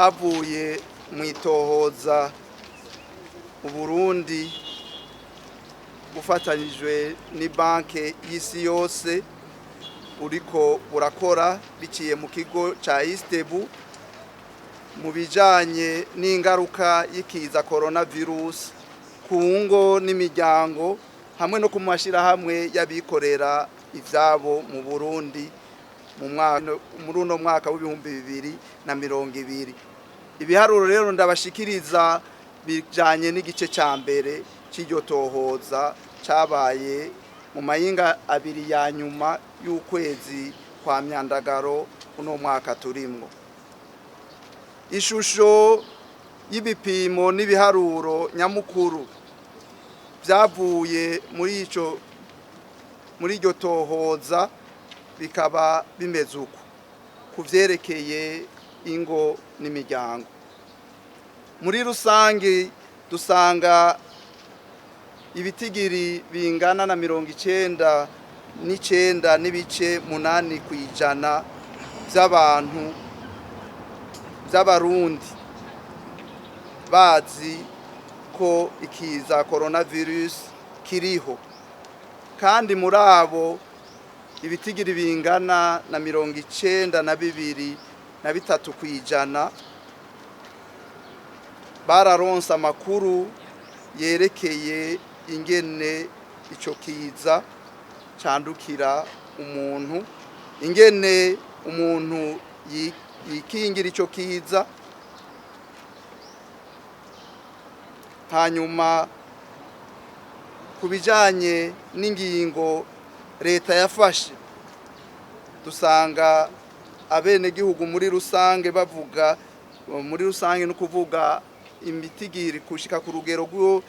Vyavuye mw'itohoza Uburundi bufatanijwe ni banke y'isi yose buriko burakora biciye mu kigo ca Istebu mu bijanye n'ingaruka y'ikiza coronavirus ku ngo n'imiryango hamwe no ku mashirahamwe y'abikorera ivyabo mu Burundi muri uno mwaka w'2020. Ibiharuro rero ndabashikiriza bijanye n'igice ca mbere c'iryo tohoza cabaye mu mayinga abiri ya nyuma y'ukwezi kwa Myandagaro uno mwaka turimwo. Ishusho y'ibipimo n'ibiharuro nyamukuru vyavuye muri iryo tohoza bikaba bimeze uko ku vyerekeye ingo n'imiryango. Muri rusange dusanga ibitigiri bingana na 99.8% vy'abantu vy'abarundi bazi ko ikiza coronavirus kiriho, kandi muri abo ibitigiri bingana na 92.3% bararonse amakuru yerekeye ingene ico kiza candukira umuntu, ingene umuntu yikingira ico kiza. Hanyuma ku bijanye n'ingingo leta yafashe, dusanga abenegihugu muri rusange bavuga, muri rusange no kuvuga imitigiri kushika ku rugero rwo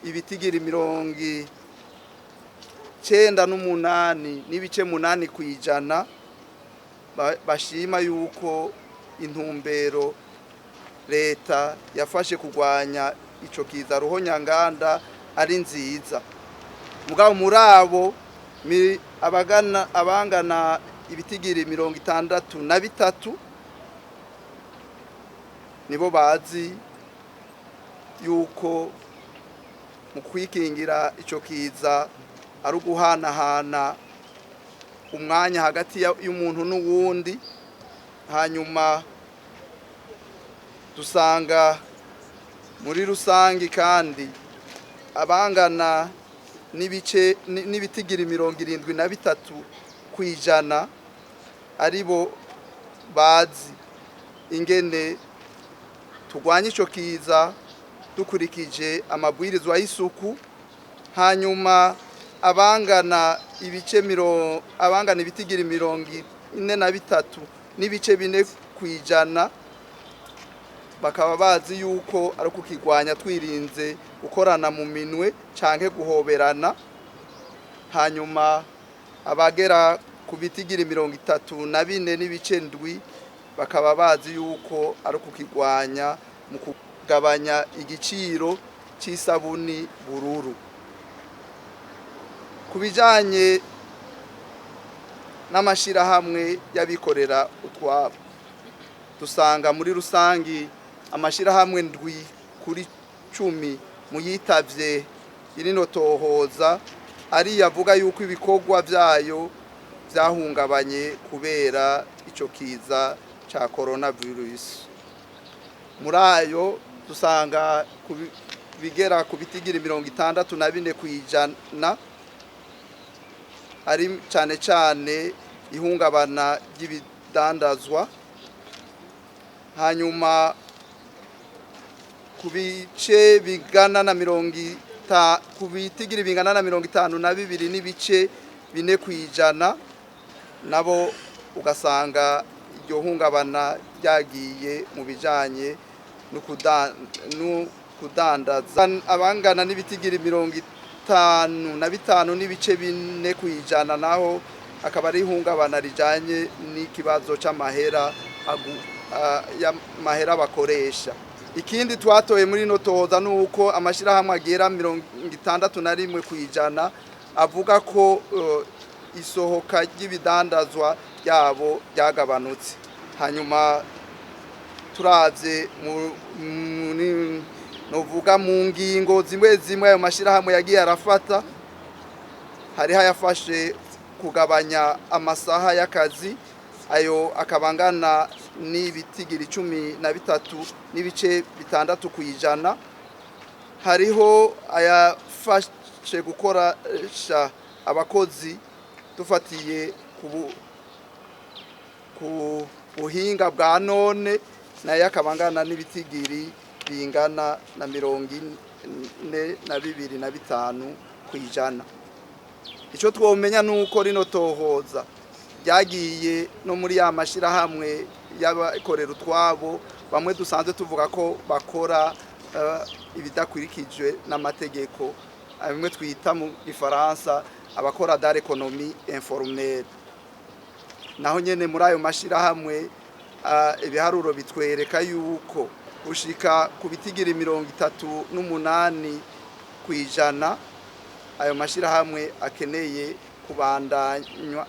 ibitigiri 98.8% bashima yuko intumbero leta yafashe kurwanya ico kiza ruhonyanganda ari nziza. Mugabo muri abo abangana ibitigiri 63 nibo bazi yuko mu kwikingira ico kiza ari uguhanahana umwanya hagati y'umuntu n'uwundi. Hanyuma dusanga muri rusangi kandi abangana n'ibice n'ibitigiri 73% aribo bazi ingene turwanya ico kiza dukurikije amabwirizwa y'isuku. Hanyuma abangana ibice abangana ibitigiri 43.4% bakaba bazi yuko ari kukigwanya twirinze gukorana mu minwe canke guhoberana. Hanyuma abagera ku bitigiri 34.7 bakaba bazi yuko ari kukigwanya mu kugabanya igiciro c'isabuni bururu. Ku bijanye n'amashirahamwe y'abikorera utwabo, dusanga muri rusangi amashirahamwe 7 kuri 10 mu yitavye irino tohoza ari yavuga yuko ibikorwa vyayo vyahungabanye kubera ico kiza ca coronavirus. Muri ayo dusanga bigera ku bitigiri 64% ari cane cane ihungabana ry'ibidandazwa. Hanyuma ku bice bingana na ku bitigiri bingana na 52.4% nabo ugasanga iryo hungabana ryagiye mu bijanye no kudandaza. Abangana n'ibitigiri 55.4% naho akaba ari ihungabana rijanye n'ikibazo c'amahera y'amahera bakoresha. Ikindi twatoye muri ino tohoza nuko amashirahamwe agera 61% avuga ko isohoka ry'ibidandazwa ryabo ryagabanutse. Hanyuma Turavye novuga mu ngingo zimwe zimwe ayo mashirahamwe yagiye arafata, hariho ayafashe kugabanya amasaha y'akazi, ayo akaba angana n'ibitigiri 13.6%. Hariho ayafashe gukoresha abakozi dufatiye ku buhinga bwa none, nayo akaba angana n'ibitigiri bingana na 42.5%. Icyo twomenya ni uko rino tohoza ryagiye no muri ya mashyirahamwe y'abakorera utwabo, bamwe dusanzwe tuvuga ko bakora ibidakurikijwe n'amategeko, bimwe twita mu gifaransa abakora dans l'économie informelle. Naho nyene muri ayo mashyirahamwe, ibiharuro bitwereka yuko gushika ku bitigiri 38% ayo mashyirahamwe akeneye kubandanywa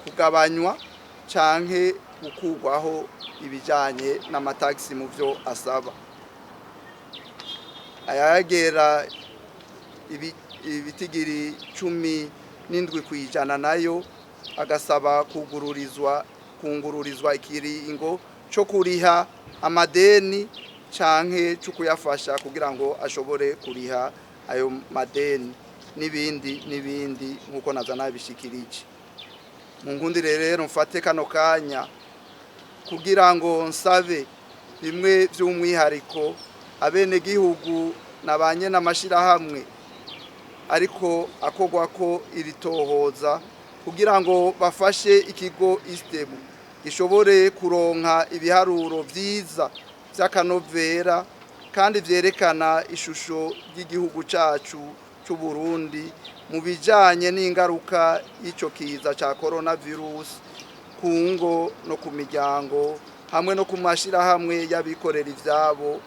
kugabanywa canke gukurwaho ibijanye n'amatagisi mu vyo asaba. Ayagera ibitigiri 17% nayo agasaba kungururizwa ikiringo co kuriha amadeni canke co kuyafasha kugira ngo ashobore kuriha ayo madeni, n'ibindi n'ibindi, nk'uko naza nabishikirije. Mu nkundire rero mfate kano kanya kugira ngo nsabe bimwe by'umwihariko abenegihugu na ba n'amashirahamwe ariko akorwa ko iri tohoza, kugira ngo bafashe ikigo ISTEEBU gishobore kuronka ibiharuro vyiza vy'akanovera kandi vyerekana ishusho ry'igihugu cacu c'u Burundi mu bijanye n'ingaruka y'ico kiza ca coronavirus ku ngo no ku miryango hamwe no ku mashirahamwe y'abikorera ivyabo,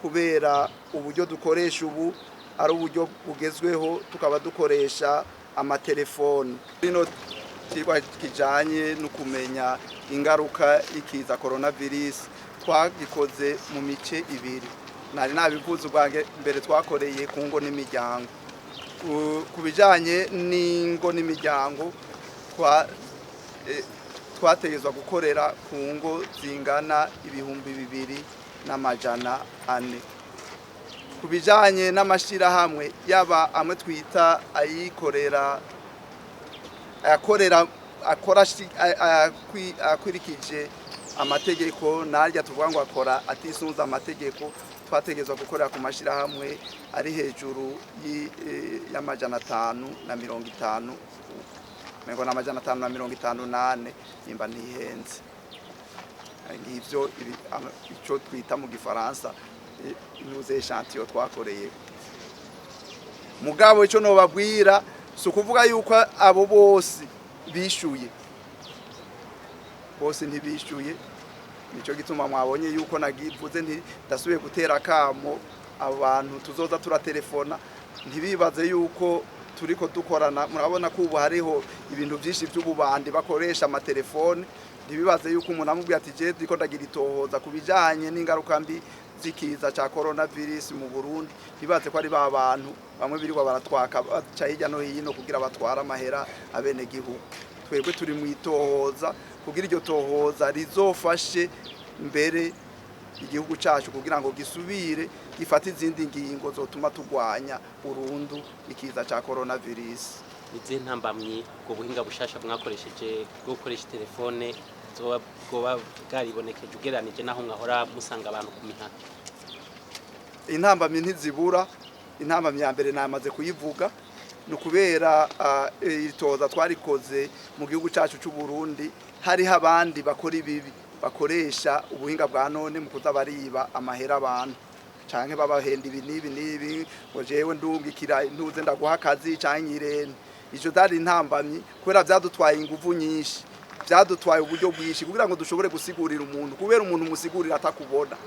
kubera uburyo dukoresha ubu ari uburyo bugezweho, tukaba dukoresha amatelefoni. Rino cigwa kijanye no kumenya ingaruka y'ikiza coronavirus twagikoze mu mice ibiri. Nari nabivuze ubwange mbere, twakoreye ku ngo n'imiryango. Ku bijanye n'ingo n'imiryango, twategezwa gukorera ku ngo zingana 2400. Ku bijanye n'amashirahamwe, yaba amwe twita ayikorera, ayakorera, akora akurikije amategeko, narya tuvuga ngo akora atisunze amategeko, twategezwa gukorera ku mashirahamwe ari hejuru y'550, mengo na 554 nimba ntihenze. Ngivyo ico twita mu gifaransa inuze échantillon twakoreye. Mugabo ico nobabwira si ukuvuga yuko abo bose bishuye, bose ntibishuye. Nico gituma mwabonye yuko nagivuze nti ndasubiye gutera akamo abantu tuzoza turatelefona, ntibibaze yuko turiko dukorana. Murabona ko ubu hariho ibintu byinshi by'ububandi bakoresha amatelefone. Ntibibaze yuko umuntu amubwiye ati je ndiko ndagira itohoza ku bijanye n'ingaruka mbi z'ikiza ca coronavirus mu Burundi, ntibaze ko ari ba bantu bamwe birirwa baratwaka baca hirya no hino kugira batware amahera abenegihugu. Twebwe turi mu itohoza kugira iryo tohoza rizofashe mbere igihugu cacu kugira ngo gisubire gifate izindi ngingo zotuma turwanya burundu ikiza ca coronavirus. Izihe ntambamyi ubwo buhinga bushasha mwakoresheje bwo gukoresha telefone zoba bwoba bwaribonekeje ugereranije naho mwahora musanga abantu ku mihana? Intambamyi ntizibura. Intambamyi ya mbere namaze kuyivuga, ni ukubera itoza twarikoze mu gihugu cyacu cy'u Burundi, hariho abandi bakora ibibi bakoresha ubuhinga bwa none mu kuza bariba amahera abantu canke babahenda ibi n'ibi n'ibi, ngo jewe ndungikira ntuze ndaguha akazi canke irene. Ivyo vyari intambamyi kubera vyadutwaye inguvu nyinshi, vyadutwaye uburyo bwinshi kugira ngo dushobore gusigurira umuntu, kubera umuntu umusigurira atakubona,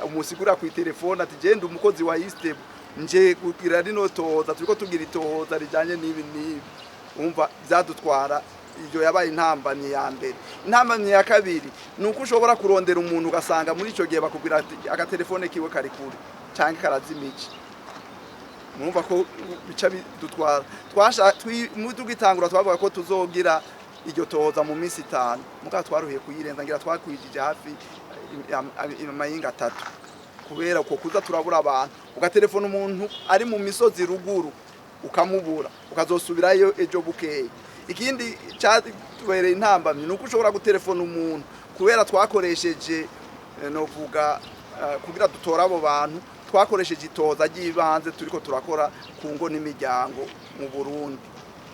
umusigurira ku telefone ati genda umukozi wa ISTEEBU nje kugira rino tohoza, turiko tugira itohoza rijanye n'ibi n'ibi. Umva, vyadutwara Iyo yabaye intambamyi ya mbere. Intambamyi ya kabiri ni uko ushobora kurondera umuntu, ugasanga muri icyo gihe bakubwira ati agatelefone kiwe kari kure cyangwa karazimije. Murumva ko bica bidutwara. Tugitangura twavuga ko tuzogira iryo tohoza mu minsi 5, mugabo twaruhiye kuyirenza, ngira twakwijije hafi amayinga 3, kubera uko kuza turabura abantu. Ugatelefona umuntu ari mu misozi ruguru ukamubura, ukazosubirayo ejo bukeye. Ikindi cyatubereye intambamyi ni uko ushobora gutelefona umuntu, kubera twakoresheje novuga kugira dutore abo bantu, twakoresheje itoza ry'ibanze turiko turakora ku ngo n'imiryango mu Burundi.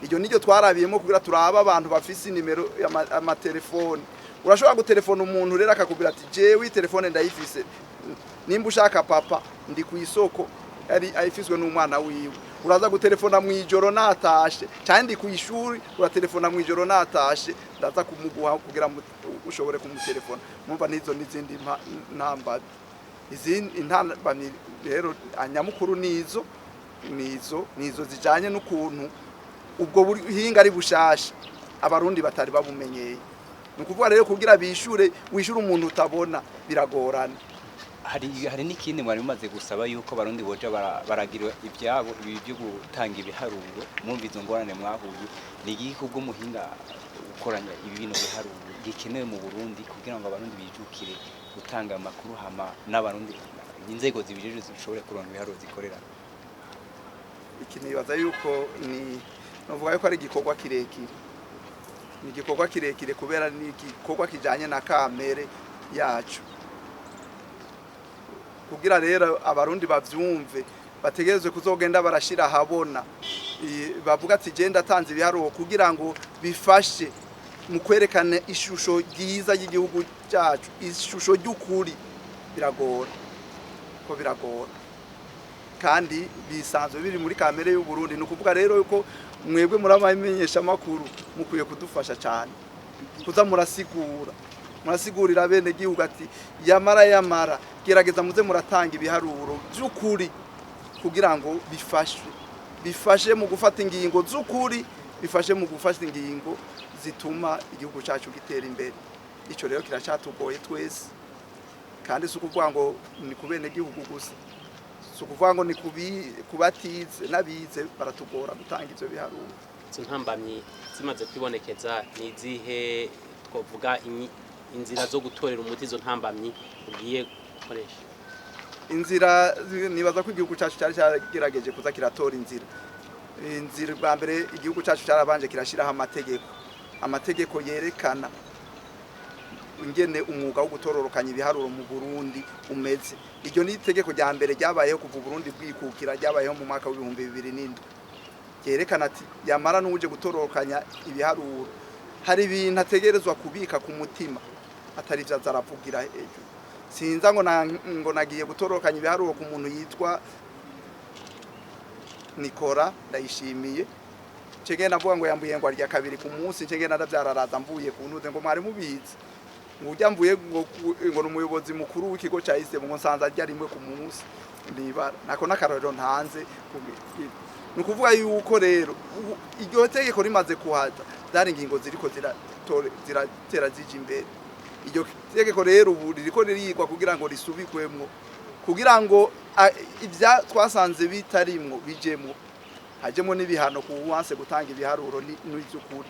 Iryo niryo twarabiyemo kugira turabe abantu bafise inimero amatelefoni. Urashobora gutelefona umuntu rero akakubwira ati jewe telefone ndayifise, nimba ushaka papa ndi ku isoko, ari ayifiswe n'umwana wiwe. Uraza gutelefona mu ijoro natashe, cyangwa ndi ku ishuri, uratelefona mu ijoro natashe, ndaza kumuguha kugira ushobore kumutelefona. Mwumva n'izo n'izindi ntambamyi. Izindi intambamyi rero nyamukuru nizo zijanye n'ukuntu ubwo buhinga ari bushasha, Abarundi batari babumenyeye. Ni ukuvuga rero kugira bishure, wishure umuntu utabona, biragorana. Hari n'ikindi mwari mumaze gusaba yuko Abarundi boja baragira ibyabo ibi byo gutanga ibiharuro. Mwumva izo ngorane mwahuye, ni igiki kubwo muhinga gukoranya ibi bino biharuro gikenewe mu Burundi kugira ngo Abarundi bijukire gutanga amakuru, hama n'Abarundi inzego zibijejwe zishobore kuronka ibiharuro zikorera? Iki nibaza yuko ni novuga yuko ari igikorwa kirekire, ni igikorwa kirekire kubera ni igikorwa kijanye na kamere yacu. Kugira rero Abarundi bavyumve, bategerezwe kuzogenda barashira ahabona, bavuga ati je ndatanze ibiharuro kugira ngo bifashe mu kwerekana ishusho ryiza y'igihugu cyacu, ishusho ry'ukuri. Biragora ko biragora, kandi bisanzwe biri muri kamere y'u Burundi. Ni ukuvuga rero yuko mwebwe muri abamenyeshamakuru mukwiye kudufasha cyane kuza murasigurira bene gihugu ati yamara yamara gerageza muze muratanga ibiharuro by'ukuri kugira ngo bifashe mu gufata ingingo z'ukuri, bifashe mu gufata ingingo zituma igihugu cyacu gitera imbere. Icyo rero kiracyatugoye twese, kandi si ukuvuga ngo ni ku bene gihugu gusa, si ukuvuga ngo ni kubatize, n'abize baratugora gutanga ivyo biharuro. Izo ntambamyi zimaze kwibonekeza, ni izihe twavuga inzira zo gutorera umuti izo ntambamyi ugiye gukoresha? Inzira, nibaza ko igihugu cyacu cyari cyagerageje kuza kiratora inzira. Inzira bwa mbere, igihugu cyacu cyarabanje kirashyiraho amategeko yerekana ingene umwuga wo gutororokanya ibiharuro mu Burundi umeze. Iryo ni itegeko rya mbere ryabayeho kuva Burundi bwikukira, ryabayeho mu mwaka w'2007, ryerekana ati yamara n'uje gutororokanya ibiharuro hari ibintu ategerezwa kubika ku mutima, atari ivyo aza aravugira hejuru. Sinza ngo ngo nagiye gutororokanya ibiharuro ku muntu yitwa Nikora Ndayishimiye, cege navuga ngo yambuye ngo arya kabiri ku munsi, cege naravyararaza mvuye ku ntuze ngo mwari mubizi ngo urya mvuye ngo ni umuyobozi mukuru w'ikigo ca ISEB, ngo nsanze arya rimwe ku munsi. Nibara nako n'akarorero ntanze. Ni ukuvuga yuko rero iryo tegeko rimaze kuhaza, zari ingingo ziriko ziratera zija imbere. Iryo tegeko rero ubu ririko ririgwa kugira ngo risubikwemwo, kugira ngo ibya twasanze bitarimwo bijemwo, hajemwo n'ibihano ku wanse gutanga ibiharuro n'ivy'ukuri.